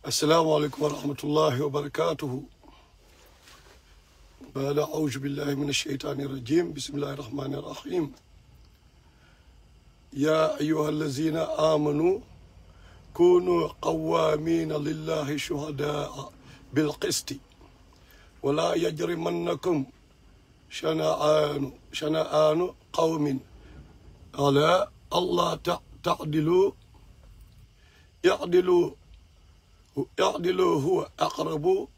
السلام عليكم ورحمة الله وبركاته. بعد أعوذ بالله من الشيطان الرجيم بسم الله الرحمن الرحيم. يا أيها الذين آمنوا كونوا قوامين لله شهداء بالقسط ولا يجرمنكم شنآن قوم على الله تعدلوا اعدلوا هو أقرب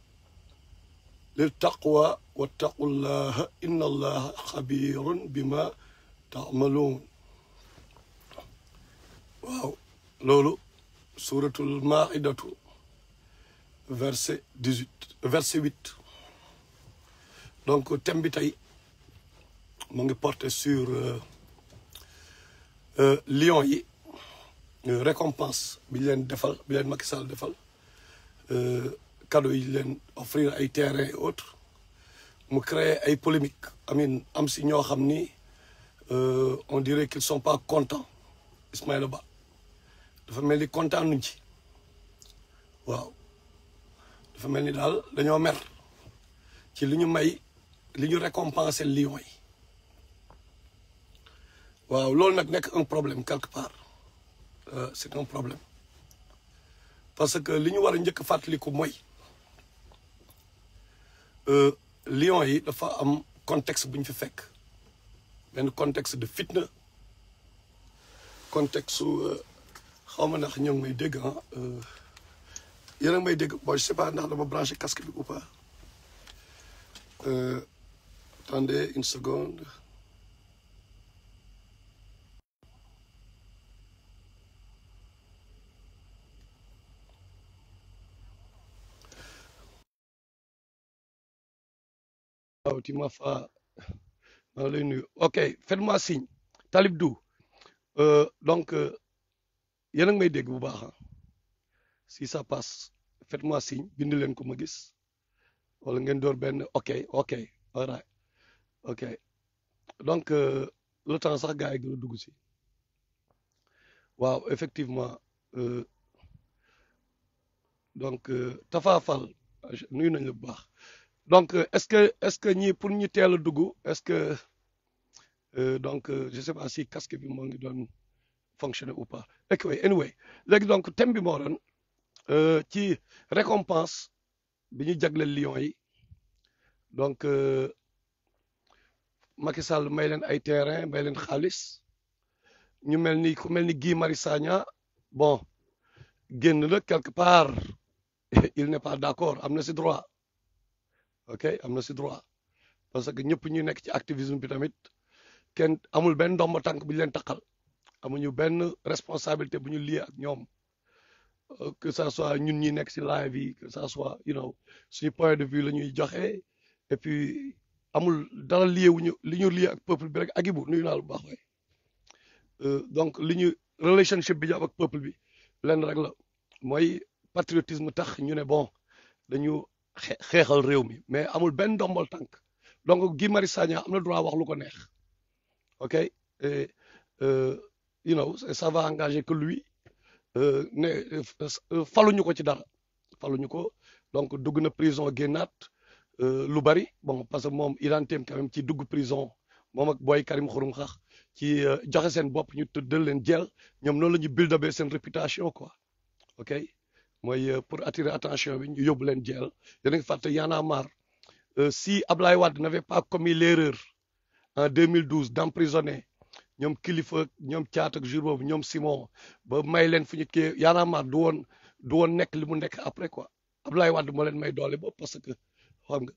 للتقوى واتقوا الله إن الله خبير بما تعملون. waaw loolu suuratul maa'idatu verset 8 donc thème bi tey mu ngi porté sur lion yi récompense bi leen defal bi leen Macky Sall defal cadeau yi leen offrir ay terrain et autres mu créer ay polémique am si ñoo xam ni on dirait qu'ils sont pas contents. Ismaïla Ba dafa mel ni kontaan nuñ ci waaw dafa mel ni daal dañoo mer ci li ñu récompenser lion yi waaw loolu nag nekk un problème quelque part c'est un problème parce que li ñu war a njëkk fàttaliku mooy lion yi dafa am contexte bu ñu fi fekk benn contexte de fitna contexte xaw ma ndax ñoo ngi may dégg yéen a ngi may dégg bon je sais pas ndax dama branché casque bi ou pas attendez une seconde. waaw tu m'as fa maa lay nuyu ok faites-moi signe Talib Dou donc yéen a ngi may dégg bu baax si ça passe faites-moi signe bind leen ko ma gis wala ngeen door benn ok all right ok donc le temps sax gars yi gën a dugg si waaw effectivement donc Tafa Fall nuyu nañ la bu baax donc est-ce que ñi pour ñu teel a dugg est-ce que donc je sais pas si casque bi moo ngi doon fonctionner ou pas anyway léegi donc thème bi moo doon ci récompense bi ñu jagleel lion yi donc Macky Sall may leen ay terrain may leen xaalis ñu ku mel ni Guy Marius Sagna bon génn na quelque part il n'est pas d'accord am na si droit am na si droit parce que ñëpp ñu nekk ci activisme bi tamit kenn amul benn ndomba tànk bu ñu leen taqal amuñu benn responsabilité bu ñu lié ak ñoom que ça soit ñun ñi nekk si live yi que ça soit suñu point de vue la ñuy joxe et puis amul dara lié wuñu li ñu lié ak peuple bi rek agibu nuyu naa lu baax waay donc li ñu relationship bi ñu am ak peuple bi lenn rek la mooy patriotisme tax ñu ne bon dañu xeexal réew mi mais amul benn ndombal tànk donc Guy Marius Sagna am na droit wax lu ko neex ok et ça va engager que lui ne faluñu ko ci dara faluñu ko donc dugg na prison génnaat lu bari bon parce que moom identité quand même ci dugg prison moom ak booy Karim Xurum Xax ci joxe seen bopp ñu tëddal leen jël ñoom noonu la ñu build up seen réputation quoi ok mooy pour attirer attention bi ñu yóbbu leen jël yéen a ngi fàtte Y'en a marre si Ablaye Wade n'avait pas commis l'erreur en 2012 d'emprisonner ñoom Kilifeu ñoom Thiat ak jour boobu ñoom Simon ba may leen fu ñu kii Y'en a marre du woon nekk li mu nekk après quoi Ablaye Wade moo leen may doole boobu parce que xam nga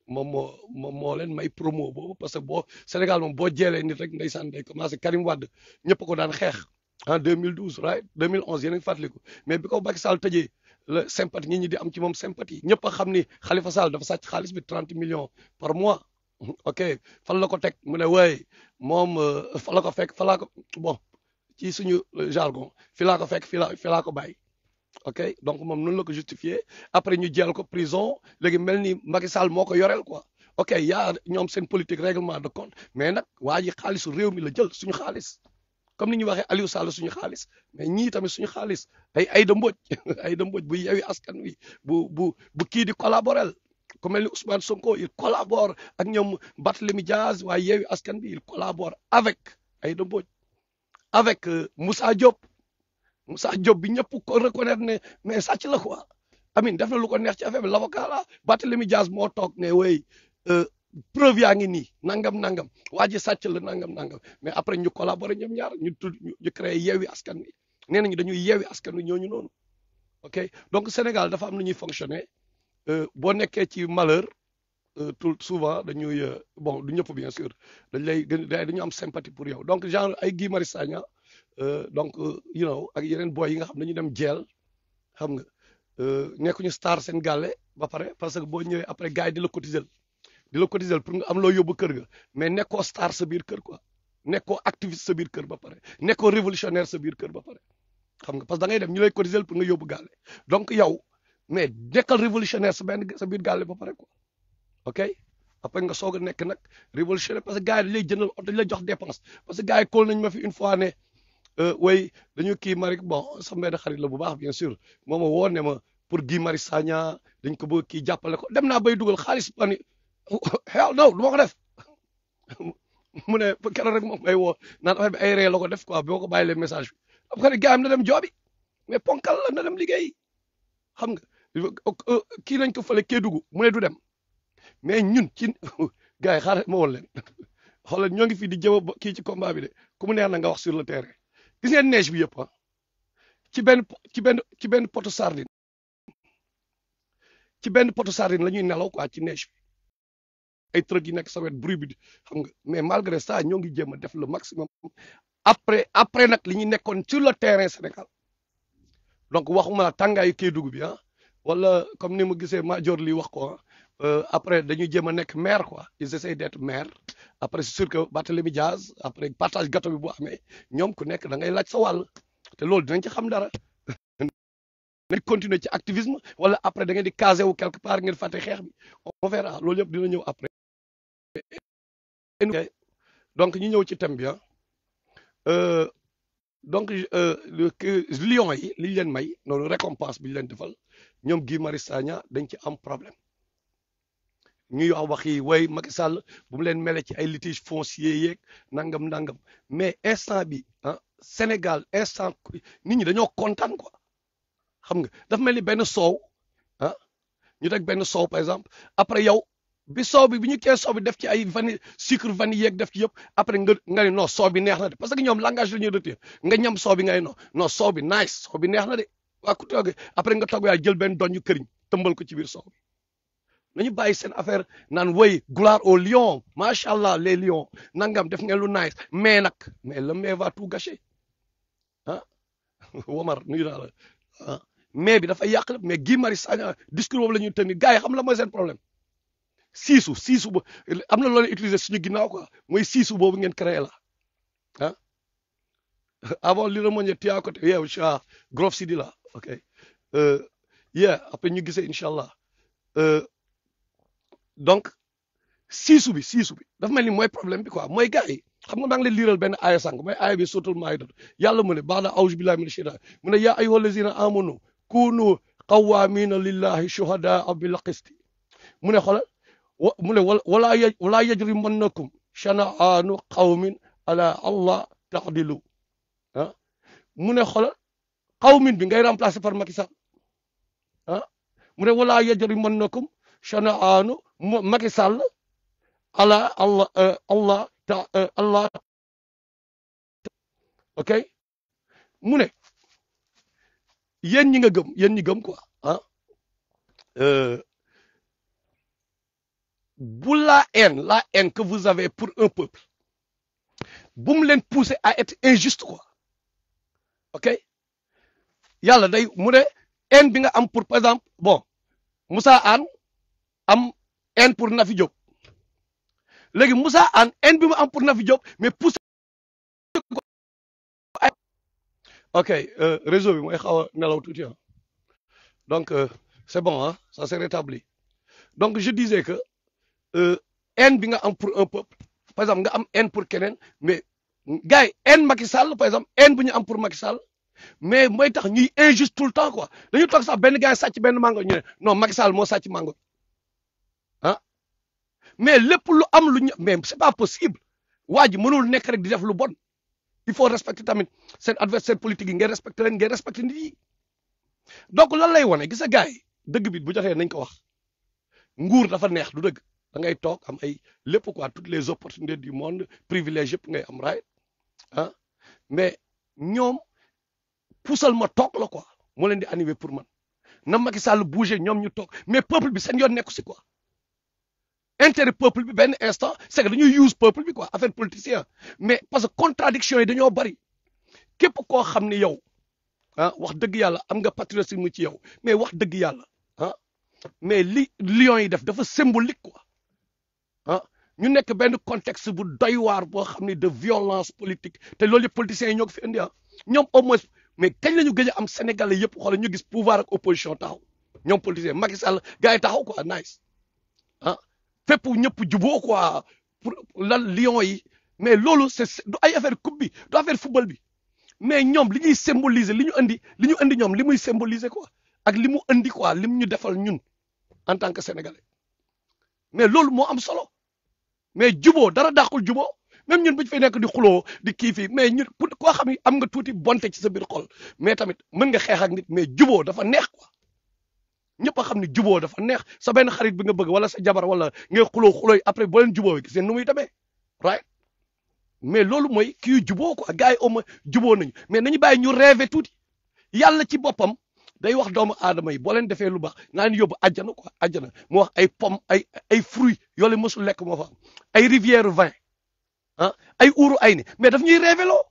moom moo leen may promo boobu parce que boo Sénégal moom boo jeelee nit rek ndeysaan day commencé Karim Wade ñëpp ko daan xeex en 2012 right 2011 yéen a ngi fàttaliku mais bi ko Macky Sall tëjee la sympathie ñi di am ci moom sympathie ñëpp a xam ni Khalifa Sall dafa sàcc xaalis bi 30 millions par mois ok fan la ko teg mu ne waaye moom fa la ko fekk fa laa ko bon ci suñu jargon fi laa ko fekk fi laa ko bàyyi ok donc moom noonu la ko justifié après ñu jël ko prison léegi mel ni Macky Sall moo ko yoreel quoi ok yaa ñoom seen politique règlement de compte mais nag waa ji xaalisu réew mi la jël suñu xaalis comme ni ñuy waxee Aliou Sall suñu xaalis mais ñii tamit suñu xaalis ay da mbóoj ay da mbóoj bu yewi askan wi bu kii di collaborer ku mel ni Ousmane Sonko il collabore ak ñoom Barthélémy Diaz waaye yewi askan bi il collabore avec ay da mbóoj avec Moussa Diop bi ñëpp ko reconnaître ne mais sàcc la quoi amin def na lu ko neex ci affaire bi l'avocat la Barthélémy Diaz moo toog ne way preuve yaa ngi nii nangam waa ji sàcc la nangam mais après ñu collaborer ñoom ñaar ñu créé yeewi askan wi nee nañu dañuy yeewi askan wi ñooñu noonu ok donc Sénégal dafa am lu ñuy fonctionner boo nekkee ci malheur tout souvent dañuy bon du ñëpp bien sûr dañu am sympathie pour yow donc genre ay Guy Marius Sagna donc you know ak yeneen boy yi nga xam dañu dem jeel xam nga nekkuñu star seen gàlle ba pare parce que boo ñëwee après gars yi di la cotiser pour nga am loo yóbbu kër ga mais nekkoo star sa biir kër quoi nekkoo activiste sa biir kër ba pare nekkoo révolutionnaire sa biir kër ba pare xam nga parce que da ngay dem ñu lay cotiser pour nga yóbbu gàlle donc yow mais nekkal révolutionnaire sa biir gàlle ba pare quoi ok après nga soog a nekk nag révolutionnaire parce que gars yi dañ lay jëndal oto dañ lay jox dépense parce que gars yi kóol nañ ma fi une fois ne way dañu kii Marie bon sama benn xarit la bu baax bien sûr moo ma woo ne ma pour Guy Marius Sagna dañ ko bëgg kii jàppale ko dem naa bay dugal xaalis ba ni hell no du ma ko def mu ne keroog rek moom may woo naan affaire bi ay ree la ko def quoi boo ko bàyyi le message bi après que gars am na dem joobi mais ponkal la na dem liggéey xam nga kii nañ ko fële Kédougou mu ne du dem mais ñun ci gars yi xaaral ma woon leen xoolal ñoo ngi fii di jëw a kii ci combat bi de ku mu neex na nga wax sur le terrain gis ngeen neige bi yëpp ah ci benn poto sardine la ñuy nelaw quoi ci neige bi ay truc yi nekk sa wet bruit bi xam nga mais malgré ça ñoo ngi jéem a def le maximum après nag li ñu nekkoon sur le terrain Sénégal donc waxuma la tàngaayu Kédougou bi ah wala comme ni ma gisee Major li wax ko après dañuy jéem a nekk maire quoi ils essayent d'être maire après c'est sûr que Barthélémy Diaz après partage gâteau bi bu amee ñoom ku nekk da ngay laaj sa wàll te loolu dinañ ci xam dara nañ continuer ci activisme wala après da ngeen di casé wu quelque part ngeen fàtte xeex bi on verra loolu yëpp dina ñëw après donc ñu ñëw ci thème bi donc lion yi li ñu leen may noonu récompense bi ñu leen defal ñoom Guy Marius Sagna dañ ci am problème ñuy wax yi way Macky Sall bu mu leen mele ci ay litige foncier yeeg nangam mais instant bi Sénégal instant nit ñi dañoo kontaan quoi xam nga dafa mel ni benn soow ñu teg benn soow par exemple après yow bi soow bi ñu kee soow bi def ci ay vanille sucre vanille yeeg def ci yëpp après nga ne non soow bi neex na de parce que ñoom langage la ñuy retenir nga ñam soow bi ngay non soow bi nice soow bi neex na de waa ku toog après nga toog yaa jël benn doon ñu këriñ tëmbal ko ci biir soow bi nañu bàyyi seen affaire naan way gloire aux lions macha allah les lions nangam def ngeen lu nice mais nag mais le mais va tout gâcher Womar nuyu naa la mais bi dafa yàq mais Guy Marius Sagna discours boobu la ñuy tenir gars yi xam la mooy seen problème siisu ba am na loo leen utiliser suñu ginnaaw quoi mooy siisu boobu ngeen créé la avant li la moñe tia côté yow cha Grof Sidi la ok après ñu gisee incha allah donc siisu bi dafa mel ni mooy problème bi quoi mooy gars yi xam nga maa ngi leen liiral benn aaya sànq mooy aaya bi suratul Maïda yàlla mu ne ba'da a'uuzu billahi mina shaytaan mu ne yaa ayyuhal lazina amanu kunu qawwamina lillahi shuhadaa bil qisti mu ne xoolal mu ne wala yajrimannakum shana'aanu qawmin ala allah ta'dilu mu ne xoolal qawmin bi ngay remplacer par Macky Sall mu ne wala yajrimannakum shana'aanu Macky Sall ala allah ok mu ne yéen ñi gëm quoi bu la haine que vous avez pour un peuple bu mu leen pousser à être injuste quoi ok yàlla day mu ne haine bi nga am pour par exemple bon Moussa Anne am haine pour Nafi Diop léegi Moussa Anne haine bi mu am pour Nafi Diop mais pousser ok réseau bi mooy xaw a nelaw tuuti donc c'est bon ça s'est rétabli donc je disais que haine bi nga am pour un peuple par exemple nga am haine pour keneen mais gars yi haine Macky Sall par exemple haine bu ñu am pour Macky Sall mais mooy tax ñuy injuste tout le temps quoi dañu toog sax benn gars yi sàcc benn mango ñu ne non Macky Sall moo sàcc mango ah mais lépp lu am lu ñu mais c'est pas possible waa ji mënul nekk rek di def lu bon il faut respecter tamit seen adversaire politique yi ngeen respecter leen ngeen respecter nit yi donc lan lay wane gis nga gars yi dëgg bi bu joxee nañ ko wax nguur dafa neex du dëgg da ngay toog am ay lépp quoi toutes les opportunités du monde privilège yëpp ngay am right ah mais ñoom puusal ma toog la quoi moo leen di animé pour man na Macky Sall bouger ñoom ñu toog mais peuple bi seen yoon nekku si quoi intérêt peuple bi benn instant c'est que dañuy use peuple bi quoi affaire politicien mais parce que contradiction yi dañoo bari képp koo xam ni yow ah wax dëgg yàlla am nga patriotisme ci yow mais wax dëgg yàlla ah mais li lions yi def dafa symbolique quoi ah ñu nekk benn contexte bu doy waar boo xam ni de violence politique te loolu yëpp politiciens yi ñoo ko fi indi ah ñoom au moins mais kañ la ñu gëj a am sénégalais yëpp xoolal ñu gis pouvoir ak opposition taxaw ñoom politiciens Macky Sall gars yi taxaw quoi nice ah fépp ñëpp juboo quoi pour lan lions yi mais loolu c'est du ay affaire coupe bi du affaire football bi mais ñoom li ñuy symboliser li ñu indi ñoom li muy symboliser quoi ak li mu indi quoi lim ñu defal ñun en tant que sénégalais mais loolu moo am solo mais juboo dara dàqul juboo même ñun bu ñu fay nekk di xuloo di kii fii mais ñun pour koo xam ne am nga tuuti bonte ci sa biir xol mais tamit mën nga xeex ak nit mais juboo dafa neex quoi ñëpp a xam ne juboo dafa neex sa benn xarit bi nga bëgg wala sa jabar wala ngay xuloo yi après boo leen juboo gis ngeen nu muy demee right mais loolu mooy kii juboo quoi gars yi au moins juboo nañu mais nañu bàyyi ñu rêver tuuti yàlla ci boppam day wax doomu aadama yi boo leen defee lu baax naa leen yóbbu àjjana quoi àjjana mu wax ay pomme ay fruits yoo leen mësul lekk moo fa am ay rivière vin ah ay uuru ay ni mais daf ñuy rêver loo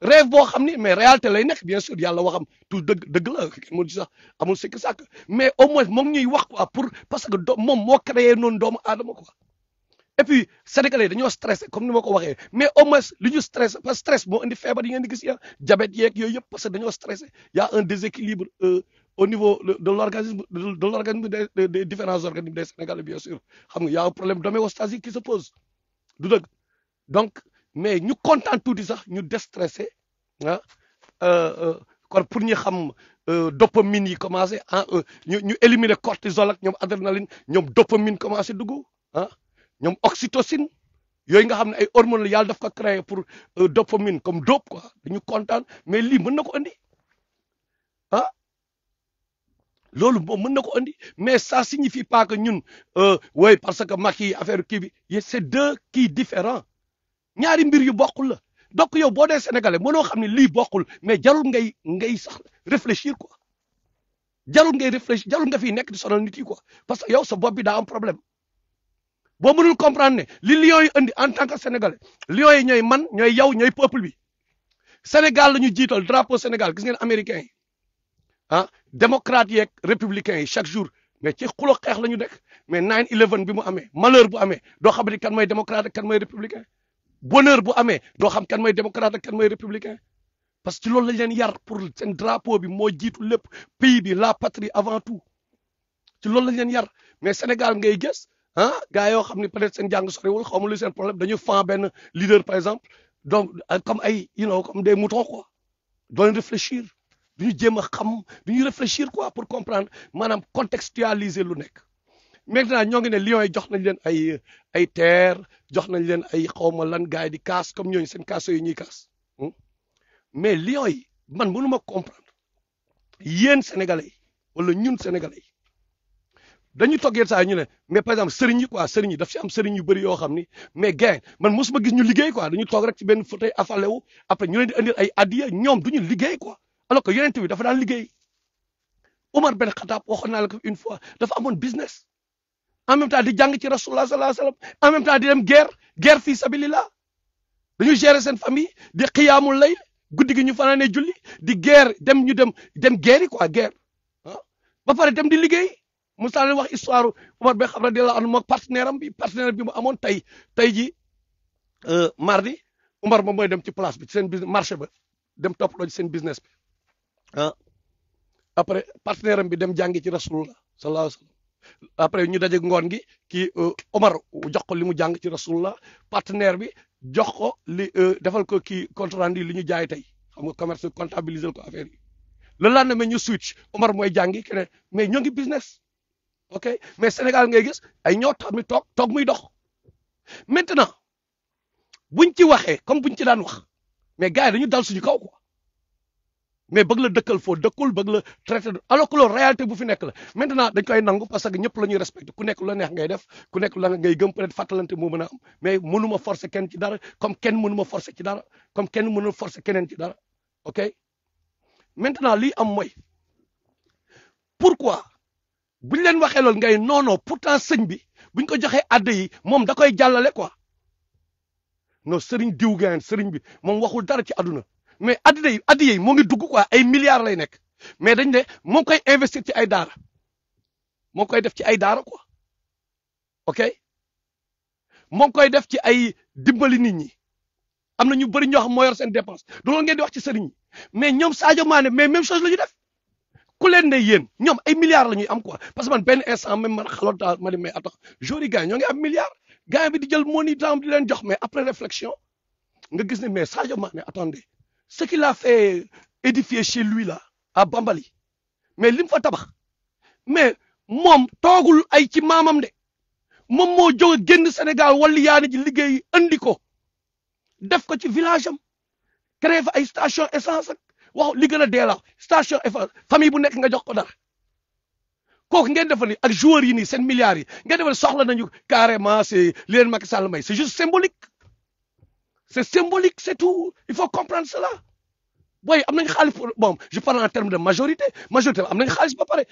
rêve boo xam ni mais réalité lay nekk bien sûr yàlla waxam tout dëgg la kenn mënu ci sax amul sikk sàkk mais au moins moom ñuy wax quoi pour parce que moom moo créé noonu doomu aadama quoi et puis sénégalais dañoo stressé comme ni ma ko waxee mais au moins li ñu stressé parce que stress moo indi feebar yi ngeen di gis ya diabète yeeg yooyu yëpp parce que dañoo stressé y a un déséquilibre au niveau de l'organisme des différents organismes des sénégalais bien sûr xam nga y a un problème d'homéostasie qui se pose du dëgg donc mais ñu kontaan tuuti sax ñu déstressé ah kon pour ñu xam dopamine yi commencé ah ñu éliminer cortisol ak ñoom adrénaline ñoom dopamine commencé dugg ah ñoom oxytocine yooyu nga xam ne ay hormones la yàlla daf ko créé pour dopamine comme dope quoi dañu kontaan mais lii mën na ko andi ah loolu moom mën na ko andi mais ça signifie pas que ñun oui parce que Macky affaire kii bi c'est deux kii différents ñaari mbir yu bokkul la donc yow boo dee sénégalais mënoo xam ne lii bokkul mais jarul ngay sax réfléchir quoi jarul ngay réfléchir jarul nga fiy nekk di sonal nit yi quoi parce que yow sa bopp bi daa am problème boo mënul comprendre ne li lions yi indi en tant que sénégalais lions yi ñooy man ñooy yow ñooy peuple bi Sénégal la ñu jiital drapeau Sénégal gis ngeen américains yi ah démocrates yeeg républicains yi chaque jour mais ci xulo xeex la ñu dekk mais 9/11 bi mu amee malheur bu amee doo xam ni kan mooy démocrate ak kan mooy républicain bonheur bu amee doo xam kan mooy démocrate ak kan mooy républicain parce que ci loolu lañ leen yar pour seen drapeau bi moo jiitu lépp pays bi la patrie avant tout ci loolu lañ leen yar mais Sénégal ngay gis ah gars yoo xam ne peut-être seen jàng soriwul xaw ma lu seen problème dañu fan benn leader par exemple donc comme ay comme des moutons quoi doon réfléchir duñu jéem a xam duñu réfléchir quoi pour comprendre maanaam contextualiser lu nekk maintenant ñoo ngi ne lions yi jox nañ leen ay terre jox nañ leen ay xawma lan gars yi di kaas comme ñooñu seen kaas yi ñuy kaas mais lions yi man mënuma comprendre yéen sénégalais yi wala ñun sénégalais yi dañuy toggee saa ñu ne mais par exemple sëriñ yi quoi sëriñ yi daf ci am sëriñ yu bëri yoo xam ni mais gars man mosuma gis ñu liggéey quoi dañu toog rek ci benn fauteuil affalé wu après ñu leen di indil ay addiya ñoom duñu liggéey quoi alors que yonent bi dafa daan liggéey Omar Ben Khattab waxoon naa la ko une fois dafa amoon business en même temps di jàng ci rasulullah sallallahu alayhi wasallam en même temps di dem guerre fii sabilillah dañu gérer seen famille di xiyaamul lay guddi gi ñu fanaanee julli di guerre dem guerre yi quoi guerre ah ba pare dem di liggéey Moussa leen wax histoire Omar Ben Khattab radiyallahu anhu moom partenaire bi mu amoon tey ji mardi Omar moom mooy dem ci place bi ci seen business marché ba dem toppaloo ci seen business bi ah après partenaire am bi dem jàngi ci rasulullah sallallahu alayhi wasallam après ñu daje ngoon gi kii Omar jox ko li mu jàng ci rasulullah partenaire bi jox ko li defal ko kii compte rendu li ñu jaay tey xam nga commerce comptabiliser ko affaire yi le lendemain ñu switch Omar mooy jàngi keneen mais ñoo ngi business ok mais Sénégal ngay gis ay ñoo tax mi toog muy dox maintenant buñ ci waxee comme buñ ci daan wax mais gars yi dañu dal suñu kaw quoi mais bëgg la dëkkal foo dëkkul bëgg la traité alors que loolu réalité bu fi nekk la maintenant dañ koy nangu parce que ñëpp la ñuy respecté ku nekk lu la neex ngay def ku nekk la ngay gëm peut-être fàttalante moo mën a am mais mënuma forcer kenn ci dara comme kenn mënuma forcer ci dara comme kenn mënul forcer keneen ci dara ok maintenant lii am mooy pourquoi buñ leen waxee loolu ngay non pourtant sëñ bi buñ ko joxee adde yi moom da koy jàllale quoi non sëriñ diw gaan sëriñ bi moom waxul dara ci àdduna mais adde yi moo ngi dugg quoi ay milliards lay nekk mais dañ ne moo koy investir ci ay daara moo koy def ci ay daara quoi ok moo koy def ci ay dimbali nit ñi am na ñu bëri ñoo xam moo yor seen dépense du loolu ngeen di wax ci sëriñ ñi mais ñoom Sadio Mané mais même chose la ñu def ku leen ne yéen ñoom ay milliards la ñuy am quoi parce que man benn instant même man xaloon daal ma di mais attends jori gars ñoo ngi am milliards gars bi di jël money temps di leen jox mais après réflexion nga gis ne mais Sadio Mané attendez ce qu'il a fait édifier chez lui là à Bambali mais li mu fa tabax mais moom toogul ay ci maamam de moom moo jóge génn Sénégal wala yaani ji liggéey andi ko def ko ci village am créé fa ay station essence ak wax li gën a dee la station essence famille bu nekk nga jox ko dara kooku ngeen defal ni ak joueurs yi nii seen milliards yi ngeen defal soxla nañu carrément c'est li leen Macky Sall may c'est juste symbolique c'est tout il faut comprendre cela boy am nañu xaalis bon je parle en termes de majorité am nañu xaalis ba pare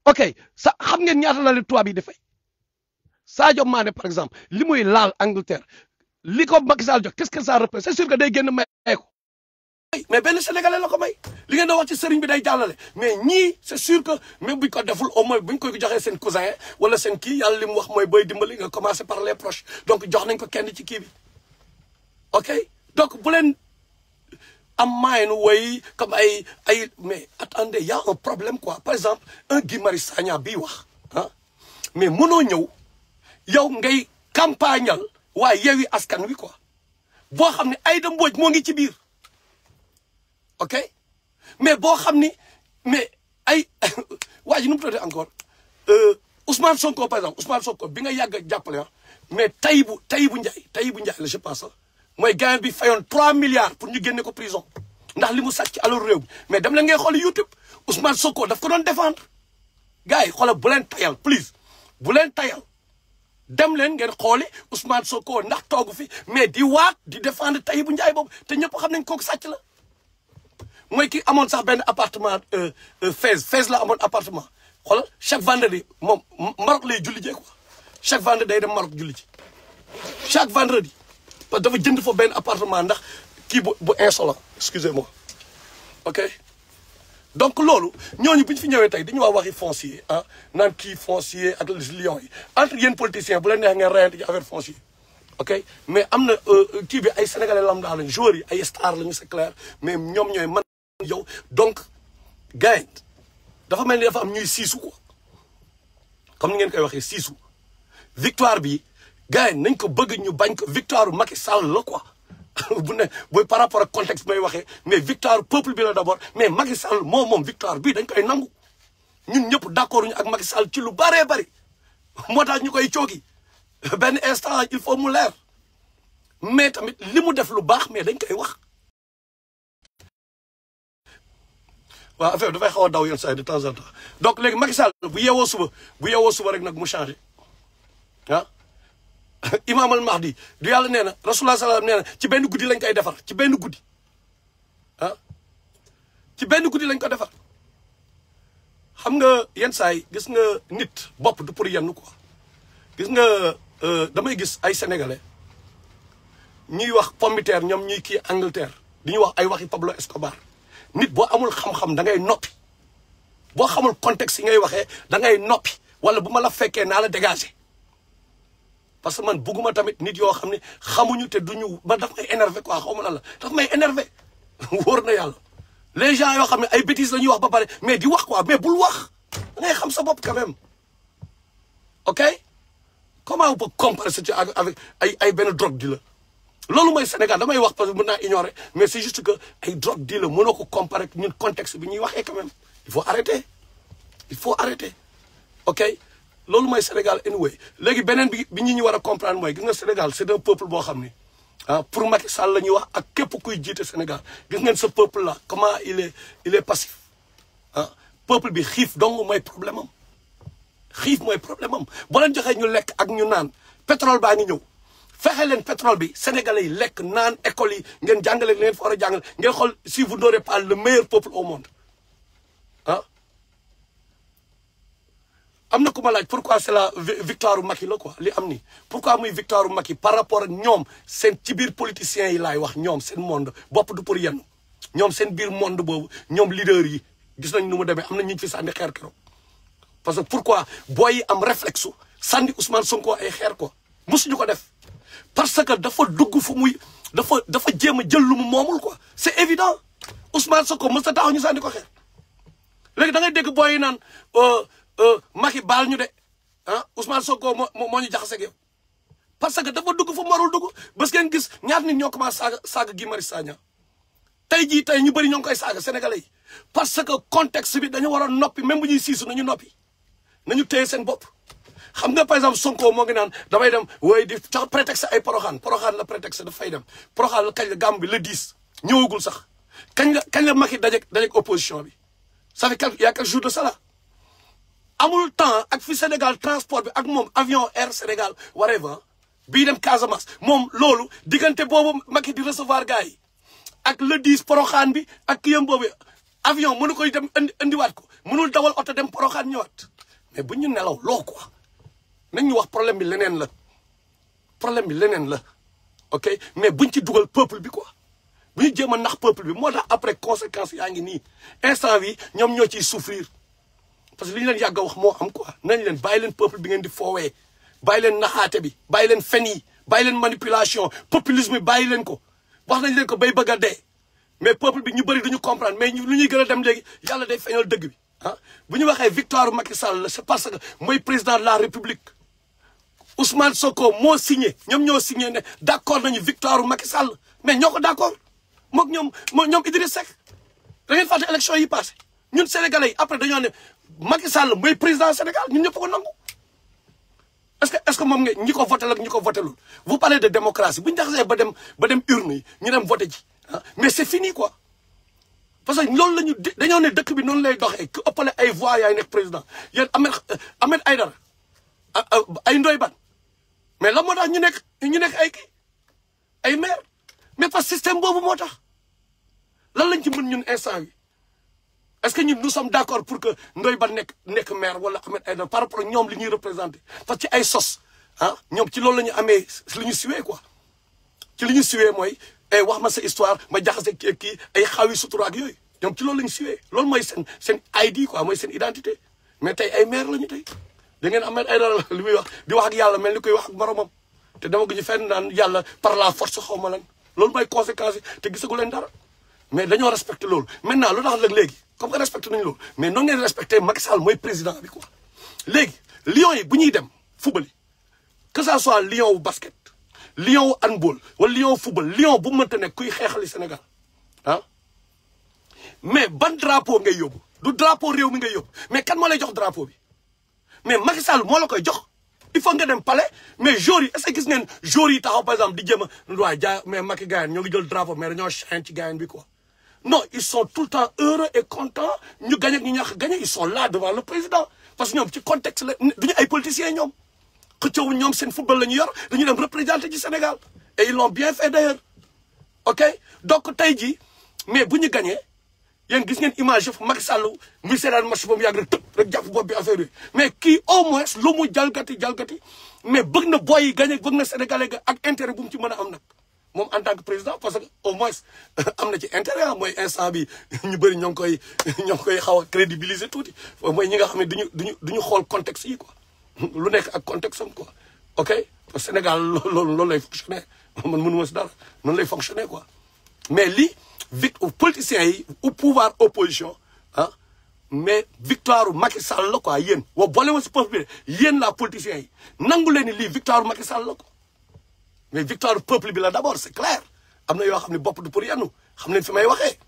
ok sa xam ngeen ñaata la leen tubaab yi di fay Sadio Mané par exemple li muy laal Angleterre li ko Macky Sall jox qu'est-ce que ça représente c'est sûr que day génn may ko mais benn sénégalais la ko may li ngeen di wax ci sëriñ bi day jàllale mais ñii c'est sûr que même buñ ko deful au moins buñ ko joxee seen cousin wala seen kii yàlla li mu wax mooy booy dimbali nga commencer par les proches donc jox nañ ko kenn ci kii bi ok donc bu leen am maayen woy comme ay mais attendez il y a un problème quoi par exemple un Guy Marius Sagna bii wax ah mais mënoo ñëw yow ngay campagnal waaye Yewwi Askan Wi quoi boo xam ne Aïda Mbodj moo ngi ci biir ok mais boo xam ni mais ay waa ji nu mu tuddee encore Ousmane Sonko par exemple Ousmane Sonko bi nga yàgg a jàppale ah mais Tahibou Ndiaye la je pense mooy gars bi fayoon 3 milliards pour ñu génne ko prison ndax li mu sàcc alors réew mi mais dem leen ngay xool YouTube Ousmane Sonko daf ko doon défendre gars yi xoolal bu leen tayal please bu leen tayal dem leen ngeen xooli Ousmane Sonko ndax toogu fi mais di waat di défendre Tahibou Ndiaye boobu te ñëpp xam nañ kooku sàcc la mooy ki amoon sax benn appartement Fès la amoon appartement xoolal chaque vendredi moom Maroc lay julli jee quoi chaque vendredi day dem Maroc julli ci chaque vendredi parce que dafa jënd fa benn appartement ndax kii bu insolent excusez-moi ok donc loolu ñooñu bu ñu fi ñëwee tey dañu wax waxi foncier ah naan kii foncier ak lions yi entre yéen politiciens bu leen neex ngeen reyante ci affaire foncier ok mais am na kii bi ay sénégalais lambda lañ joueurs yi ay stars lañu c'est clair mais ñoom ñooy man yow donc gars yi dafa mel ni dafa am ñuy siisu quoi comme ni ngeen koy waxee siisu victoire bi gars yi nañ ko bëgg ñu bañ ko victoire bu Macky Sall la quoi bu ne booy par rapport ak contexte may waxee mais victoire peuple bi la d'abord mais Macky Sall moom victoire bi dañ koy nangu ñun ñëpp d'accord ñu ak Macky Sall ci lu bëree bëri moo tax ñu koy coogi benn instant il faut mu leer mais tamit li mu def lu baax mais dañ koy wax. waaw affaire dafay xaw a daw yenn saa yi de temps en temps donc léegi Macky Sall bu yeewoo suba rek nag mu changé ah Imam al Mahdi du yàlla nee na Rasulullah sallallahu nee na ci benn guddi lañ koy defar ci benn guddi ah ci benn guddi lañ ko defar xam nga yenn saa yi gis nga nit bopp du pour yenn quoi gis nga damay gis ay sénégalais ñuy wax pomme de terre ñoom ñuy kii Angleterre di ñuy wax ay waxi Pablo Escobar. nit boo amul xam-xam da ngay noppi boo xamul contexte yi ngay waxee da ngay noppi wala bu ma la fekkee naa la dégager parce que man bugguma tamit nit yoo xam ne xamuñu te duñu ba daf may énervé quoi xaw ma lan la daf may énervé wóor na yàlla les gens yoo xam ne ay bêtises la ñuy wax ba pare mais di wax quoi mais bul wax da ngay xam sa bopp quand même ok comment on peut comparer ça avec ay benn drogue di la loolu mooy Sénégal damay wax parce que mën naa ignorer mais c'est juste que ay drogue di la mënoo ko comparer ak ñun contexte bi ñuy waxee quand même il faut arrêter ok loolu mooy Sénégal anyway léegi beneen bi ñi ñu war a comprendre mooy gis nga Sénégal c'est un peuple boo xam ni pour Macky Sall la ñuy wax ak képp kuy jiite Sénégal gis ngeen ce peuple là comment il est passif peuple bi xiif dong mooy problème am xiif mooy problème am boo leen joxee ñu lekk ak ñu naan pétrole baa ngi ñëw fexe leen pétrole bi sénégalais yi lekk naan école yi ngeen jàngale leen fa war a jàngale ngeen xool si vous n'aurez pas le meilleur peuple au monde am na ku ma laaj pourquoi c'est la victoire u Macky la quoi li am ni pourquoi muy victoire u Macky par rapport ak ñoom seen ci biir politiciens yi laay wax ñoom seen monde bopp du pour yenn ñoom seen biir monde boobu ñoom leader yi gis nañ nu mu demee am na ñu fi sànni xeer keroog parce que pourquoi booy yi am réflexe sànni Ousmane Sonko ay xeer quoi mosuñu ko def parce que dafa dugg fu muy dafa jéem a jël lu mu moomul quoi c'est évident Ousmane Sonko mos a taxaw ñu sànni ko xeer léegi da ngay dégg booy yi naan Macky baal ñu de Ousmane Sonko moo ñu jaxase ak yow parce que dafa dugg fu mu warul dugg parce que ngeen gis ñaata nit ñoo commencé saaga Guy Marius Sagna tey jii tey ñu bëri ñoo ngi koy saaga sénégalais yi parce que contexte bi dañu war a noppi même bu ñuy siisu nañu noppi nañu téye seen bopp xam nga par exemple Sonko moo ngi naan damay dem wooy di tax prétexte ay poroxaan la prétexte dafay dem poroxaan la kañ la gàmm bi le 10 ñëwagul sax kañ la Macky dajeeg opposition bi ça fait il y a quelques jours de ça amul temps ak fi Sénégal transport bi ak moom avion Air Sénégal whatever bii dem Casamance moom loolu diggante boobu Macky di recevoir gars yi ak le 10 poroxaan bi ak kiyam boobu avion mënu koy dem indiwaat ko mënul dawal oto dem poroxaan ñëwaat mais bu ñu nelaw loo quoi nañ ñu wax problème bi leneen la ok mais buñ ci dugal peuple bi quoi bu ñu jéem a nax peuple bi moo tax après conséquences yaa ngi nii instant bi ñoom ñoo ciy souffrir parce que li ñu leen yàgg a wax moo am quoi nañ leen bàyyi leen peuple bi ngeen di foowee bàyyi leen naxaate bi bàyyi leen fen yi bàyyi leen manipulation populisme bi bàyyi leen ko wax nañ leen ko bay bëgg a dee mais peuple bi ñu bëri duñu comprendre mais lu ñuy gën a dem léegi yàlla day feeñal dëgg bi bu ñu waxee victoire Macky Sall c'est parce que mooy président de la République Ousmane Sonko moo signé ñoom ñoo signé ne d'accord nañu victoire Macky Sall mais ñoo ko d'accord mook ñoom Idriss Seck da ngeen fàtte élection yi passé ñun sénégalais yi après dañoo ne Macky Sall mooy président Sénégal ñun ñëpp ko nangu est-ce que moom nga ñi ko voté ak ñi ko votelul vous parlez de démocratie bu ñu jaxasee ba dem urne yi ñu dem voté ji mais c'est fini quoi parce que loolu la ñu dañoo ne dëkk bi noonu lay doxee ku ëppale ay voix yaay nekk président yéen Ahmed Aïdara ay Ndoye Bane mais la moo tax ñu nekk ay maire mais parce que système boobu moo tax lan lañ ci mën ñun instant bi est-ce que ñun nous sommes d'accord pour que Ndoye Bane nekk maire wala Ahmed Aïdara par rapport ak ñoom li ñuy représenter parce que ci ay sos ñoom ci loolu la ñu amee li ñu siwee quoi ci li ñu siwee mooy wax ma sa histoire ma jaxase kii ay xawi sutura ak yooyu ñoom ci loolu la ñu siwee loolu mooy seen ID quoi mooy seen identité mais tey ay maire la ñu tey da ngeen Ahmed Aïdara li muy wax di wax ak yàlla mel ni koy wax ak moromam te dama ko ñu fenn naan yàlla par la force xaw ma lan loolu mooy conséquence yi te gisagu leen dara mais dañoo respecté loolu maintenant lu tax nag léegi comme que respecté nañu loolu mais noonu ngeen respecté Macky Sall mooy président bi quoi léegi lions yi bu ñuy dem football yi que ça soit lion wu basket lion wu handball wala lion wu football lion bu mënta nekk kuy xeexali Sénégal mais ban drapeau ngay yóbbu du drapeau réew mi ngay yóbbu mais kan moo lay jox drapeau bi mais Macky Sall moo la koy jox il faut nga dem palais mais joueurs yi est-ce que gis ngeen joueurs yi taxaw par exemple di jéem a waaye mais Macky gars ñoo ngi jël drapeau mais dañoo chaîne ci gars bi quoi non ils sont tout le temps heureux et contents ñu gagné ak ñu ñàkk gagné ils sont là devant le président parce que ñoom ci contexte la duñu ay politiciens ñoom xëccoo ñoom seen football la ñu yor dañu dem représenter ci Sénégal et ils l'ont bien fait d'ailleurs ok donc tey jii mais bu ñu gagné yéen gis ngeen image yëpp Macky Sall muy seetaan match boobu yàgg rek tëb rek jàpp bopp bi affaire yi mais kii au moins lu mu jalgati mais bëgg na boy yi gagné bëgg na sénégalais ga ak intérêt bu mu ci mën a am nag moom en tant que président parce que au moins am na ci intérêt mooy instant bi ñu bëri ñoo ngi koy xaw a crédibiliser tuuti mooy ñi nga xam ne duñu xool contexte yi quoi lu nekk ak contexte am quoi ok parce que Sénégal loolu lay fonctionner man mënuma si dara noonu lay fonctionner quoi mais lii politiciens yi au pouvoir opposition mais victoire Macky Sall la quoi yéen wa boole ma si peuple bi yéen la politiciens yi nangu leen ni lii victoire Macky Sall la quoi mais victoire peuple bi la d'abord c'est clair am na yoo xam ne bopp du pour yenn xam leen fi may waxee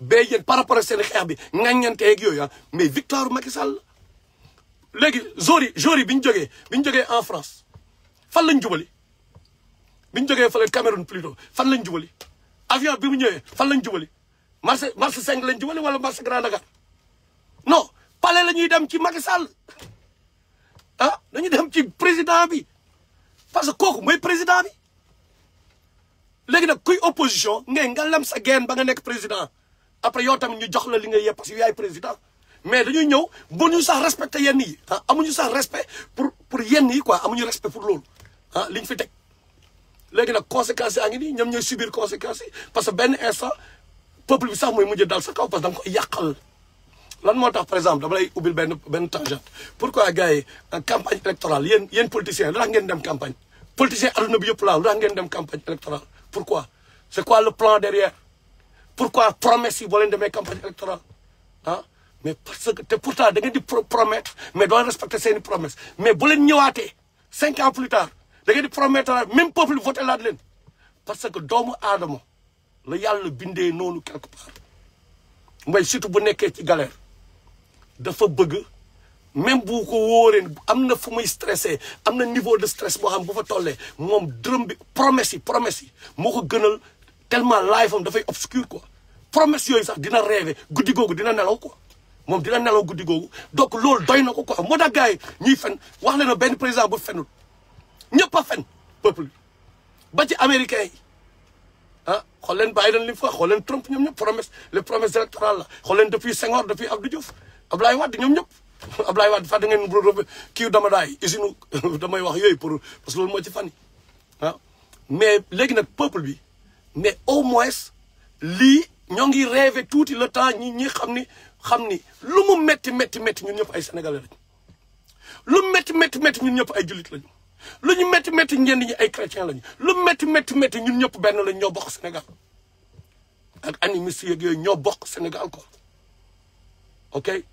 ba yéen par rapport ak seen xeex bi ngaññanteeg yooyu mais victoire Macky Sall léegi jour yi bi ñu jógee en France fan lañ jubali bi ñu jógee fële Cameroun plutôt fan lañ jubali avion bi mu ñëwee fan lañ jubali marché 5 lañ jubali wala marché Grand Dakar non palais la ñuy dem ci Macky Sall dañuy dem ci président bi parce que kooku mooy président bi léegi nag kuy opposition nga lem sa geen ba nga nekk président après yow tamit ñu jox la li nga yeb parce que yaay président mais dañuy ñëw bu ñu sax respecté yenn yi amuñu sax respect pour yenn yi quoi amuñu respect pour loolu liñ fi teg léegi nag conséquences yaa ngi nii ñoom ñooy subir conséquences yi parce que benn instant peuple bi sax mooy mujj dal sa kaw parce que da nga koy yàqal lan moo tax par exemple dama lay ubbil benn tangente pourquoi gars yi en campagne électorale yéen politiciens lu tax ngeen dem campagne politicien adduna bi yëpp laa lu tax ngeen dem campagne électorale pourquoi c'est quoi le plan derrière pourquoi promesse yi boo leen demee campagne électorale mais parce que te pourtant da ngeen di promettre mais doo respecter seeni promesse mais bu leen ñëwaatee 5 ans plus tard da ngeen di promettre même peuple voté laat leen parce que doomu aadama la yàlla bindee noonu quelque part mooy surtout bu nekkee ci galère dafa bëgg même bu ko wóoree am na fu muy stressé am na niveau de stress boo xam bu fa tollee moom dërëm bi promesse yi moo ko gënal tellement life am dafay obscur quoi promesse yooyu sax dina rêver guddi googu dina nelaw quoi moom dina nelaw guddi googu donc loolu doy na ko quoi moo tax gars yi ñuy fen wax leen benn président bu fenul ñëpp a fen peuple ba ci américains yi xool leen Biden li mu fa xool leen Trump ñoom ñëpp les promesses électorales la xool leen depuis Senghor depuis Abdou Diouf Abdoulaye Wade ñoom ñëpp Abdoulaye Wade fàtte ngeen kii dama daay usine damay wax yooyu pour parce que loolu moo ci fan yi mais léegi nag peuple bi mais au moins lii ñoo ngi rêvé tuuti le temps ñi xam ni lu mu métti ñun ñëpp ay sénégalais lañu lu métti ñun ñëpp ay jullit lañu lu ñu métti ñenn ñi ay chrétien lañu lu métti ñun ñëpp benn lañ ñoo bokk Sénégal ak animiste yeeg yooyu ñoo bokk Sénégal quoi ok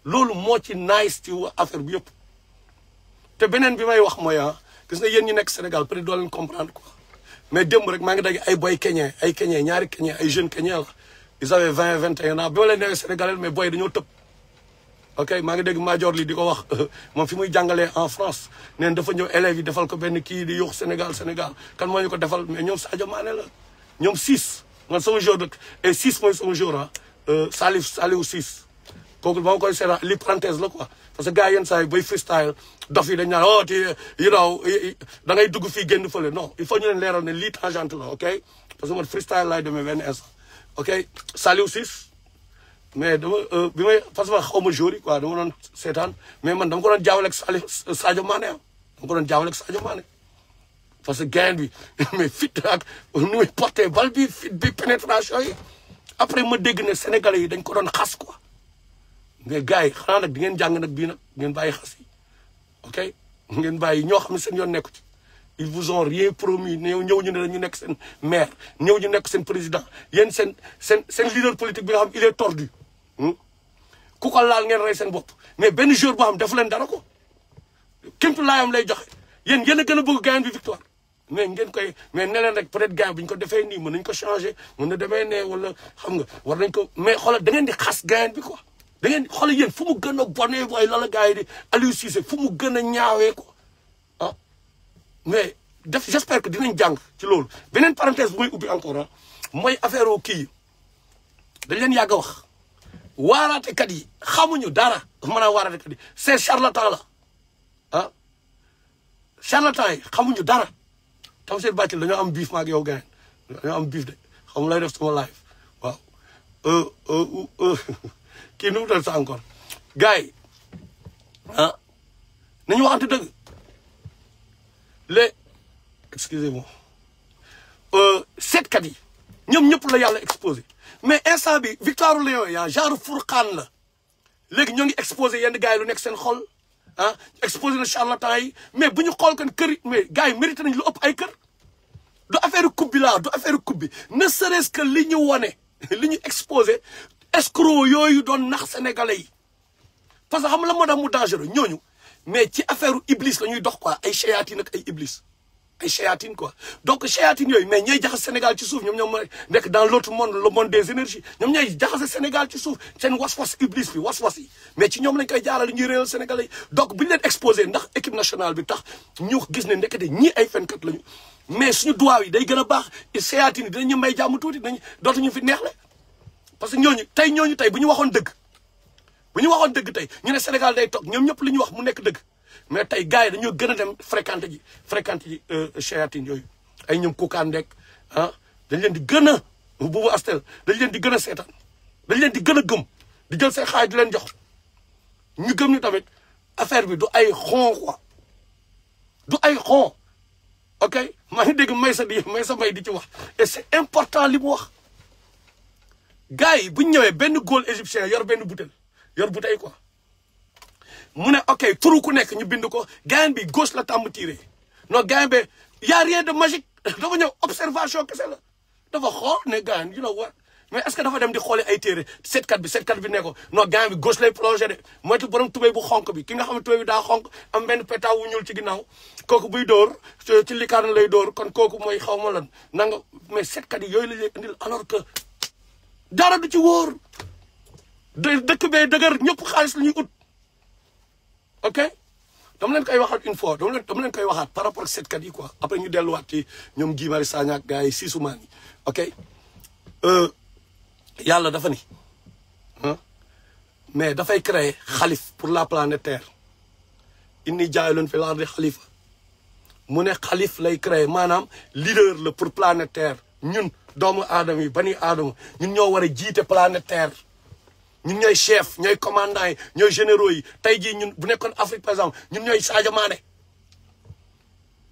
loolu moo ci nice ci affaire bi yëpp te beneen bi may wax mooy gis nga yéen ñi nekk Sénégal peut-être doo leen comprendre quoi mais démb rek maa ngi dagg ay boy keñee ñaari keñee ay jeunes keñee la ils avaient 20 21 ans bi ma leen nee sénégalais mais boy dañoo tëb ok maa ngi dégg Major li di ko wax moom fi muy jàngalee en France neen dafa ñëw élèves yi defal ko benn kii di yuux Sénégal kan moo ñu ko defal mais ñoom Sadio Mané la ñoom 6 man sama jour de et 6 mooy sama jour Saliou 6 kooku ba ma koy seetaan li parenthèse la quoi parce que gars yenn saa yi bay freestyle dof yi dañ naan da ngay dugg fii génn fële non il faut ñu leen leeral ne lii tangente la ok parce que man freestyle laay demee benn instant ok Saliou 6 mais dama bi may parce que xaw ma jour yi quoi dama doon seetaan mais man dama ko doon jaawale ak Sadio Mané parce que gain bi mais fit ak nu muy porté bal bi fit bi pénétration yi après ma dégg ne sénégalais yi dañ ko doon xas quoi mais gars yi xanaa nag di ngeen jàng nag bii nag ngeen bàyyi xas yi ok ngeen bàyyi ñoo xam ne seen yoon nekku ci ils vous ont rien promis ñëw ñu ne ñu nekk seen maire ñëw ñu nekk seen président yéen seen leader politique bi nga xam il est tordu ku ko laal ngeen rey seen bopp mais benn jour boo xam defu leen dara ko kémtu laayam lay joxe yéen a gën a bëgg gain bi victoire mais ngeen koy mais ne leen rek peut-être gain bi ñu ko defee nii mën nañ ko changer mën na demee ne wala xam nga war nañ ko mais xoolal da ngeen di xas gain bi quoi da ngeen xoolal yéen fu mu gën a bonee booy lala gars yi di Aliou Cissé fu mu gën a ñaawee quoi mais j'espère que dinañ jàng ci loolu beneen parenthèse bu may ubbi encore mooy affaire kii yi dañ leen yàgg a wax waaraatekat yi xamuñu dara maanaam waaraatekat yi c'est charlatan la charlatan yi xamuñu dara tam seen bàccil dañoo am biif maag yow gars dañoo am biif de xam lay def sama live waaw kii nu mu tal sa encore gars yi nañu waxante dëgg excusez-moi seetkat yi ñoom ñëpp la yàlla exposé mais instant bi victoire Lions yi genre furqaan la léegi ñoo ngi exposé yenn gars yi lu nekk seen xol exposé na charlatan yi mais bu ñu xool kan kër mais gars yi mérité nañ lu ëpp ay kër du affaire coupe bi laa du affaire coupe bi ne serait-ce que li ñu wone li ñu exposé escroc yooyu doon nax sénégalais yi parce que xam la moo tax mu dangereux ñooñu mais ci affaire iblis la ñuy dox quoi ay shayatin ak ay iblis ay chéatine quoi donc chéatine yooyu mais ñooy jaxase Sénégal ci suuf ñoom nekk dans l'autre monde le monde des énergies ñoom ñooy jaxase Sénégal ci suuf seen was-was iblis bi was-was yi mais ci ñoom lañ koy jaarale ñuy réewal Sénégalais yi donc bu ñu leen exposé ndax équipe nationale bi tax ñu gis ne ndekete ñii ay fenkat lañu mais suñu duwaaw yi day gën a baax chéatine yi dinañu may jàmm tuuti dootuñu fi neexle parce que ñooñu tey bu ñu waxoon dëgg tey ñu ne Sénégal day toog ñoom ñëpp li ñu wax mu nekk dëgg mais tey gars yi dañoo gën a dem fréquenté ji chéatine yooyu ay ñoom kukaan ndek ah dañ leen di gën a buubu astel dañ leen di gën a seetaan dañ leen di gën a gëm di jël seen xaay di leen jox ñu gëm ni tamit affaire bi du ay xon quoi du ay xon ok maa ngi dégg may sa may di ci wax et c'est important li mu wax gars yi bu ñu ñëwee benn góol égyptien yor benn bouteille quoi mu ne ok turu ku nekk ñu bind ko gain bi gauche la tàmm tiré non gain bi y a rien de magique dafa ñëw observation kese la dafa xool ne gain you know what mais est-ce que dafa dem di xooli ay téere seetkat bi ne ko non gain bi gauche lay plongé de moytu borom tubéy bu xonk bi ki nga xam ne tubéy bi daa xonk am benn pétaw wu ñuul ci ginnaaw kooku buy dóor ci likaan lay dóor kon kooku mooy xaw ma lan nanga mais seetkat yi yooyu la ñuy indil alors que dara du ci wóor dëkk bee dëgër ñëpp xaalis la ñuy ut ok dama leen koy waxaat une fois dama leen koy waxaat par rapport ak seetkat yi quoi après ñu delluwaat ci ñoom Guy Marius Sagna ak gars yi siisumaan yi ok yàlla dafa ni mais dafay créer xalif pour la planète Terre inni jaayilun fil ardi xalifa mu ne xalif lay créer maanaam leader la pour planète Terre ñun doomu aadama yi bani aadama ñun ñoo war a jiite planète Terre ñun ñooy chef ñooy commandant yi ñooy généraux yi tey jii ñun bu nekkoon Afrique par exemple ñun ñooy Sadio Mané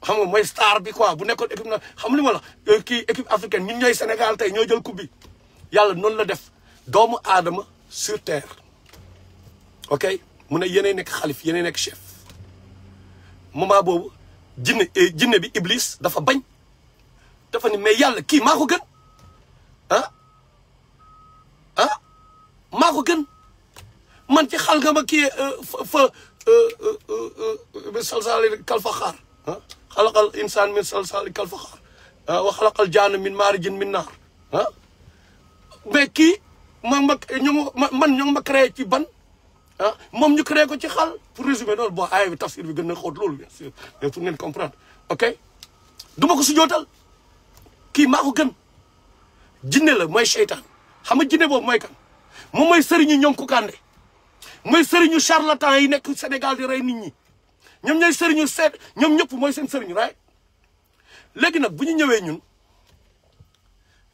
xam nga mooy star bi quoi bu nekkoon équipe na xam li ma la kii équipe africaine ñun ñooy Sénégal tey ñoo jël coupe bi yàlla noonu la def doomu aadama sur terre ok mu ne yéenay nekk xalif yéenay nekk chef moment boobu jinne bi iblis dafa bañ dafa ni mais yàlla kii maa ko gën maa ko gën man ci xal nga ma kii salsali kalfaxaar xalaqal insaan min salsali kalfaxaar wa xalaqal jaana min maarijin min naar mais kii man ñoo ngi ma créé ci ban moom ñu créé ko ci xal pour résumer loolu bon aaya bi tafsir bi gën na xóot loolu bien sûr mais pour ngeen comprendre ok du ma ko sujootal kii maa ko gën jinne la mooy seytaan xam nga jinne boobu mooy kan moom mooy sëriñu ñoom ku kànde mooy sëriñu charlatan yi nekk Sénégal di rey nit ñi ñoom ñooy sëriñu seet ñoom ñëpp mooy seen sëriñu right léegi nag bu ñu ñëwee ñun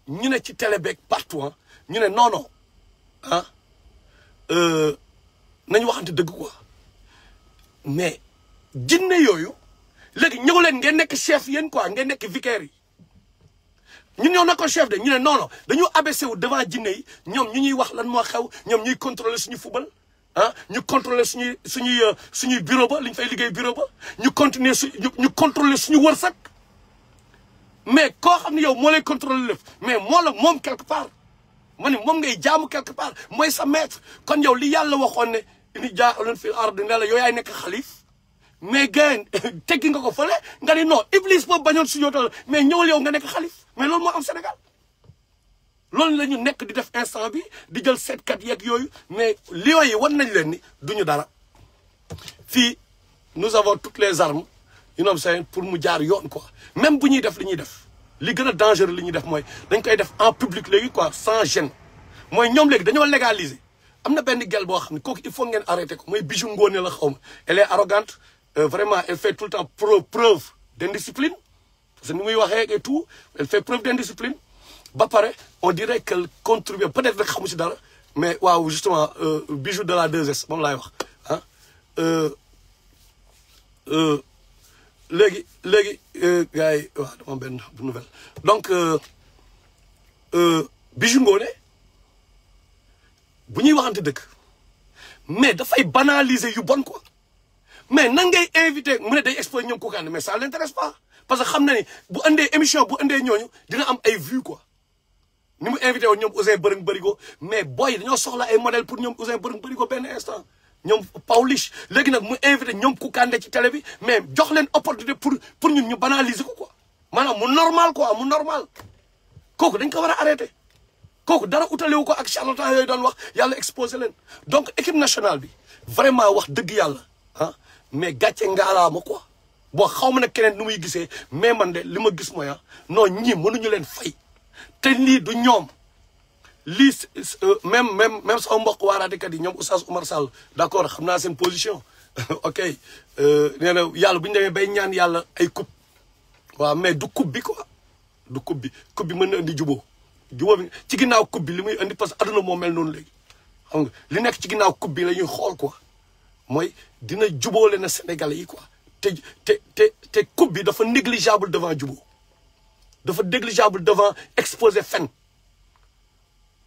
ñu ne ci télé beeg partout ñu ne non nañu waxante dëgg quoi mais jinne yooyu léegi ñëw leen ngeen nekk chef yéen quoi ngeen nekk vicaire yi ñun ñoo nekkoon chef de ñu ne non dañu abaissé wu devant jinne yi ñoom ñu ñuy wax lan moo xew ñoom ñuy contrôler suñu football ñu contrôler suñuy bureau ba li ñu fay liggéey bureau ba ñu continuer ñu contrôler suñu wërsëg mais koo xam ne yow moo lay contrôler lépp mais moo la moom quelque part ma ne moom ngay jaamu quelque part mooy sa maître kon yow li yàlla waxoon ne ini jaa'ilun fil ardi ne la yow yaay nekk xalif mais gain teggi nga ko fële nga ni non iblis boobu bañoon su yootal mais ñëwal yow nga nekk xalif mais loolu moo am Sénégal loolu la ñu nekk di def instant bi di jël seetkat yeeg yooyu mais lions yi wan nañ leen ni duñu dara fii nous avons toutes les armes you know what I'm saying pour mu jaar yoon quoi même bu ñuy def li ñuy def li gën a dangereux li ñuy def mooy dañ koy def en public léegi quoi sans gêne mooy ñoom léegi dañoo légaliser am na benn gel boo xam ne kooku il faut ngeen arrêter ko mooy bijou ngoone la xaw ma elle est arrogante vraiment elle fait tout le temps preuve d'indiscipline parce que ni muy waxee et tout elle fait preuve d'indiscipline ba pare on dirait qu'elle contribue peut-être rek xamu si dara mais waaw justement bijou de la 2S moom laay wax léegi gars yi waaw dama benn nouvelle donc bijou ngoone bu ñuy waxante dëgg mais dafay banaliser yu bon quoi mais nan ngay invité mu ne day exposé ñoom Koukandé mais ça l'intéresse pas parce que xam na ni bu andee émission bu andee ñooñu dina am ay vues quoi ni mu invité woon ñoom Ouzin Bërëng Bërigo mais boy dañoo soxla ay modèle pour ñoom Ouzin Bërëng Bërigo benn instant ñoom Pawlish léegi nag mu invité ñoom Koukandé ci télé bi mais jox leen opportunité pour ñun ñu banaliser ko quoi maanaam mu normal quoi mu normal kooku dañ ko war a arrêté kooku dara utalewu ko ak charlatan yooyu doon wax yàlla exposé leen donc équipe nationale bi vraiment wax dëgg yàlla ah mais gàcce ngaalaama quoi boo xaw ma ne keneen nu muy gisee mais man de li ma gis mooy non ñii mënuñu leen fay te lii du ñoom lii même sama mbokk waaraatekat yi ñoom Oustaz Oumar Sall d'accord xam naa seen position ok nee na yàlla bu ñu demee bay ñaan yàlla ay coupe waaw mais du coupe bi quoi du coupe bi mën na indi jubóo bi ci ginnaaw coupe bi li muy indi parce que adduna moo mel noonu léegi xam nga li nekk ci ginnaaw coupe bi la ñuy xool quoi mooy dina jubóole na Sénégalais yi quoi te coupe bi dafa négligeable devant jubóo dafa négligeable devant exposer fen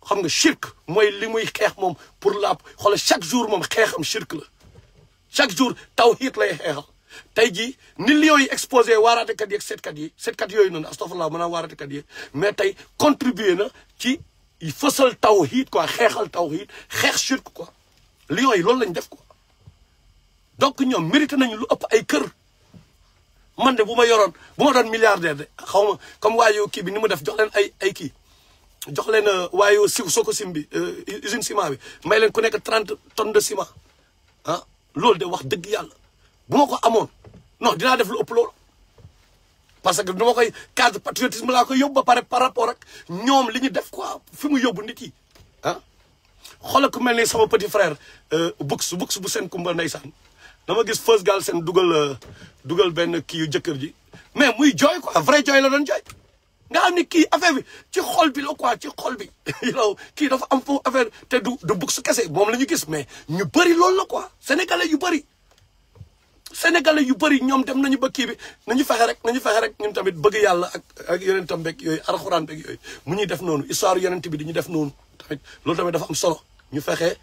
xam nga shirk mooy li muy xeex moom pour la xoolal chaque jour moom xeexam shirk la chaque jour tawhid lay xeexal tey jii ni lions yi exposé waaraatekat yi ak seetkat yooyu noonu astafurlah maanaam waaraatekat yi mais tey contribuer na ci fësal tawhid quoi xeexal tawhid xeex shirk quoi lions yi loolu lañ def quoi donc ñoom mérité nañu lu ëpp ay kër man de bu ma doon milliardaire de xaw ma comme waayu kii bi ni mu def jox leen ay kii jox leen waayu Sococim bi usine ciment bi may leen ku nekk 30 tonnes de ciment ah loolu de wax dëgg yàlla bu ma ko amoon non dinaa def lu ëpp loolu parce que dama koy cadre patriotisme laa koy yóbbu ba pare par rapport ak ñoom li ñu def quoi fi mu yóbbu nit yi ah xoolal ku mel ni sama petit frère Bux bu seen kumba ndeysaan dama gis Feuz Galsen dugal benn kii yu jëkkër ji mais muy jooy quoi vrai jooy la doon jooy nga xam ni kii affaire bi ci xol bi la quoi ci xol bi yow kii dafa am foofu affaire te du Bux kese moom la ñu gis mais ñu bëri loolu la quoi sénégalais yu bëri ñoom dem nañu ba kii bi nañu fexe rek ñun tamit bëgg yàlla ak yeneen tam beeg yooyu alxuraan beeg yooyu mu ñuy def noonu histoire yeneen bi dañuy def noonu tamit loolu tamit dafa am solo ñu fexe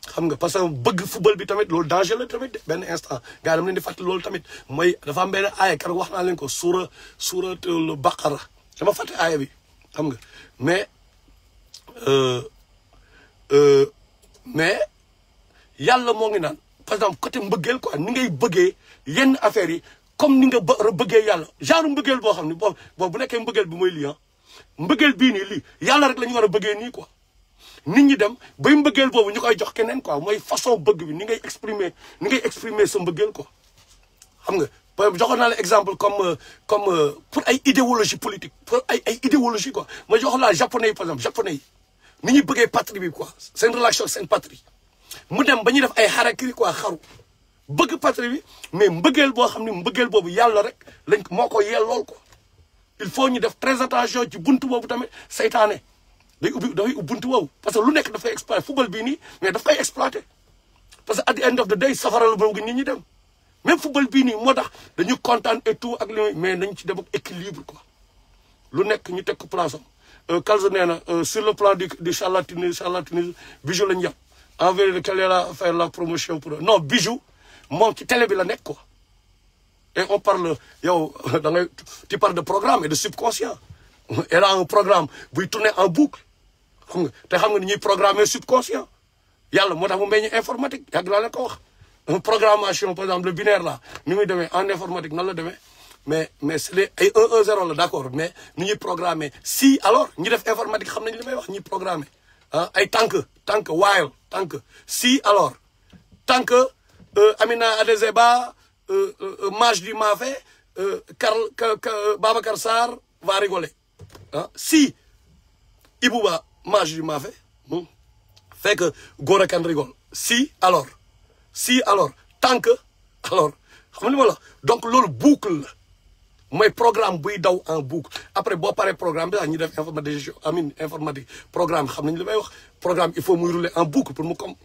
xam nga parce que bëgg football bi tamit loolu danger la tamit benn instant gars yi dama leen di fàttali loolu tamit mooy dafa am benn aaya keroog wax naa leen ko suuratul Baqara dama fàtte aaya bi xam nga mais yàlla moo ngi naan par exemple côté mbëggeel quoi ni ngay bëggee yenn affaires yi comme ni nga bëggee yàlla genre mbëggeel boo xam ne boobu bu nekkee mbëggeel bi mooy lii mbëggeel bii nii lii yàlla rek la ñu war a bëggee nii quoi nit ñi dem bay mbëggeel boobu ñu koy jox keneen quoi mooy façon bëgg bi ni ngay exprimer sa mbëggeel quoi xam nga joxoon naa la exemple comme pour ay idéologie politique pour ay idéologie quoi ma joxoon naa japonais yi par exemple japonais yi ni ñuy bëggee patrie bi quoi seen relation seen patrie mu dem ba ñuy def ay harakiri quoi xaru bëgg patrie bi mais mbëggeel boo xam ne mbëggeel boobu yàlla rek lañ moo ko yeel lool quoi il faut ñu def très attention ci buntu boobu tamit seytaane dafay ubbi buntu boobu parce que lu nekk dafay exploiter football bii nii mais daf koy exploiter parce que at the end of the day safara la boobu nit ñi dem même football bii nii moo tax dañu kontaan et tout ak li mais nañ ci dem ak équilibre quoi lu nekk ñu teg ko place am Kalzo nee na sur le plan du charlatanisme Bijou lañu yàpp en vérité quelle est la faire la promotion pour non Bijou moom ci télé bi la nekk quoi et on parle yow da ngay tu parles de programme et de subconscient elle a un programme buy tourner en boucle xam nga te xam nga ni ñuy programmer subconscient yàlla moo tax mu meññ informatique yàgg naa leen ko wax programmation par exemple le binaire là ni muy demee en informatique nan la demee mais c'est les ay 1-1-0 la d'accord mais ni ñuy programmer si alors ñi def informatique xam nañ li may wax ñuy programmer ay tank while tank si alors tant que Amina Adezeba Maj du Mafé Babacar Sarr va rigoler si Ibouba Maj du Mafé fait que Gora Kane rigole si alors tant que alors xam nga li ma la donc loolu boucle la mooy programme buy daw en boucle après boo paree programme bi sax ñu def informatique programme xam nañ li may wax programme il faut muy rouler en boucle pour mu comme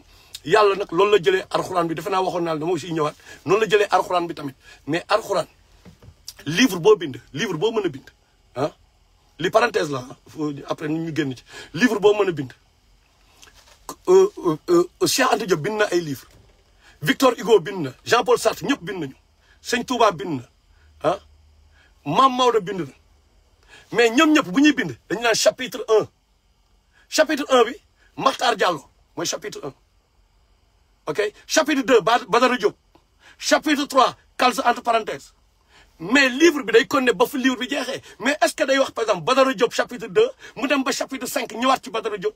yàlla nag loolu la jëlee alxuraan bi defe naa waxoon naa la dama aussi ñëwaat noonu la jëlee alxuraan bi tamit mais alxuraan livre boo mën a bind li parenthèse la après ñu génn ci livre boo mën a bind Cheikh Anta Diop bind na ay livre Victor Hugo bind na Jean-Paul Sartre ñëpp bind nañu Sëñ Touba bind na Mame Maodo bind na mais ñoom ñëpp bu ñuy bind dañu naan chapitre 1 bi Makhtar Diallo mooy chapitre 1 ok chapitre 2 Badara Diop chapitre 3 calze entre parenthèses mais livre bi day konne ba fu livre bi jeexee mais est-ce que day wax par exemple Badara Diop chapitre 2 mu dem ba chapitre 5 ñëwaat ci Badara Diop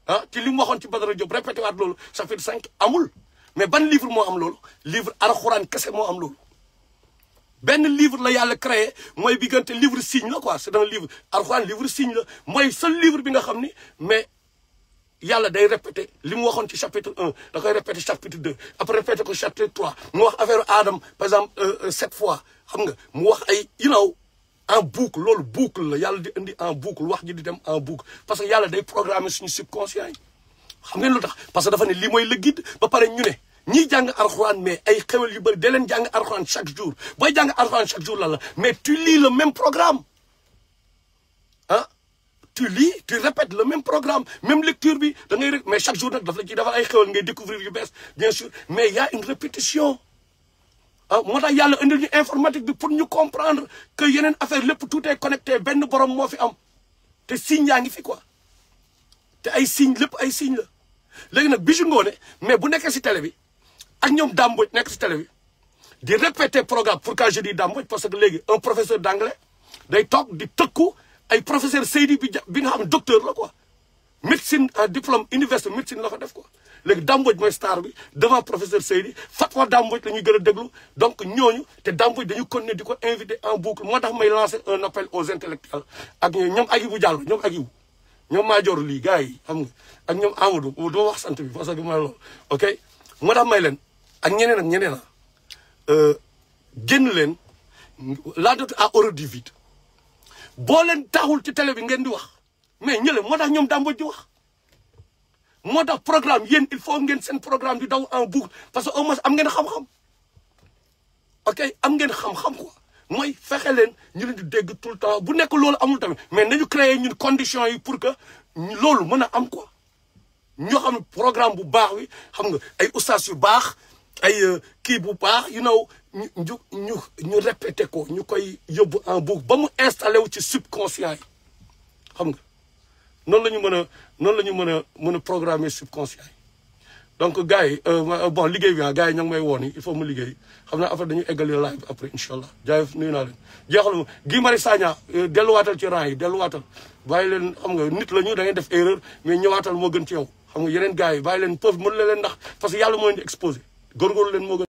ah ci li mu waxoon ci Badara Diop répété waat loolu chapitre 5 amul mais ban livre moo am loolu livre alxuraan kese moo am loolu benn livre la yàlla créé mooy bi gante livre signe la quoi c'est un livre alxuraan livre signe la mooy seul livre bi nga xam ni mais yàlla day répété li mu waxoon ci chapitre 1 da koy répété chapitre 2 après répété ko chapitre 3 mu wax affaire Adam par exemple 7 fois xam nga mu wax ay en boucle loolu boucle la yàlla di indi en boucle wax ji di dem en boucle parce que yàlla day programmer suñu subconscient yi xam ngeen lu tax parce que dafa ne lii mooy le guide ba pare ñu ne ñiy jàng alxuraan mais ay xewel yu bëri da leen jàng alxuraan chaque jour booy jàng alxuraan chaque jour la mais tu lis le même programme ah tu lis tu répètes le même programme même lecture bi da ngay rek mais chaque jour nag daf la ciy defal ay xewel ngay découvrir yu bees bien sûr mais il y a une répétition ah moo tax yàlla indil ñu informatique bi pour ñu comprendre que yeneen affaire lépp tout est connecté benn borom moo fi am te signe yaa ngi fi quoi te ay signe lépp ay signe la léegi nag Bijou Ngoné mais bu nekkee si télé bi ak ñoom Dame Mbodj nekk si télé bi di répéter programme pourquoi je dis Dame Mbodj parce que léegi un professeur d'anglais day toog di tëkku ay professeur Seydi bi nga xam docteur la quoi médecine diplôme université médecine la fa def quoi léegi Dame Mbodj mooy star bi devant professeur Seydi fatwa Dame Mbodj la ñuy gën a déglu donc ñooñu te Dame Mbodj dañu continuer di ko inviter en boucle moo tax may lancer un appel aux intellectuels ak ñoom Agibou Diallo ñoom Agibou ñoom Maajoor lii gars yi xam nga ak ñoom Amadou duma wax sant bi parce que ma loolu ok moo tax may leen ak ñeneen génn leen la dot à horreur du vide boo leen taxul ci télé bi ngeen di wax mais ñële moo tax ñoom Dame Mbodj di wax moo tax programme yéen il faut ngeen seen programme di daw en boucle parce que au moins am ngeen xam-xam ok am ngeen xam-xam quoi mooy fexe leen ñu leen di dégg tout le temps bu nekk loolu amul tamit mais nañu créer ñun conditions yi pour que loolu mën a am quoi ñoo xam ne programme bu baax wi xam nga ay ustaas yu baax ay kii bu baax ñu répété ko ñu koy yóbbu en boucle ba mu installé wu ci subconscient yi xam nga noonu la ñu mën a programmer subconscient yi donc gars yi bon liggéey bi gars yi ñoo ngi may woon il faut mu liggéey xam naa après dañu eggali live bi après incha allah jaayef nuyu naa leen jeexal ma Guy Marius Sagna delluwaatal ci rang yi delluwaatal bàyyi leen xam nga nit la ñu da ngay def erreur mais ñëwaatal moo gën ci yow xam nga yeneen gars yi bàyyi leen pauvre mën leen ndax parce que yàlla moo leen di exposé góorgóorlu leen moo gën